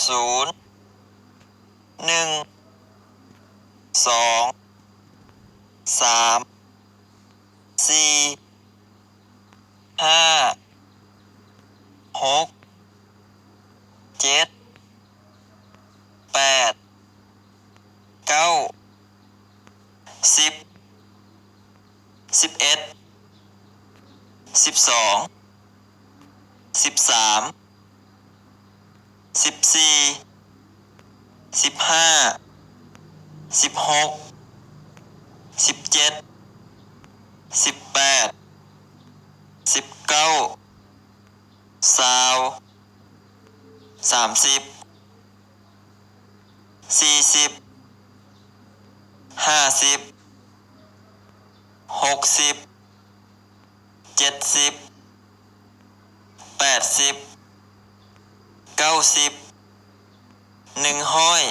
ສູນ ໜຶ່ງ ສອງ ສາມ ສີ່ ຫ້າ ຫົກ ເຈັດ ແປດ ເກົ້າ ສິບ ສິບເອັດ ສິບສອງ ສິບສາມ ສິບສີ່ ສິບຫ້າ ສິບຫົກ ສິບເຈັດ ສິບແປດ ສິບເກົ້າ ຊາວ ສາມສິບ ສີ່ສິບ ຫ້າສິບ ຫົກສິບ ເຈັດສິບ ແປດສິບ ເກົ້າສິບ ໜຶ່ງຮ້ອຍ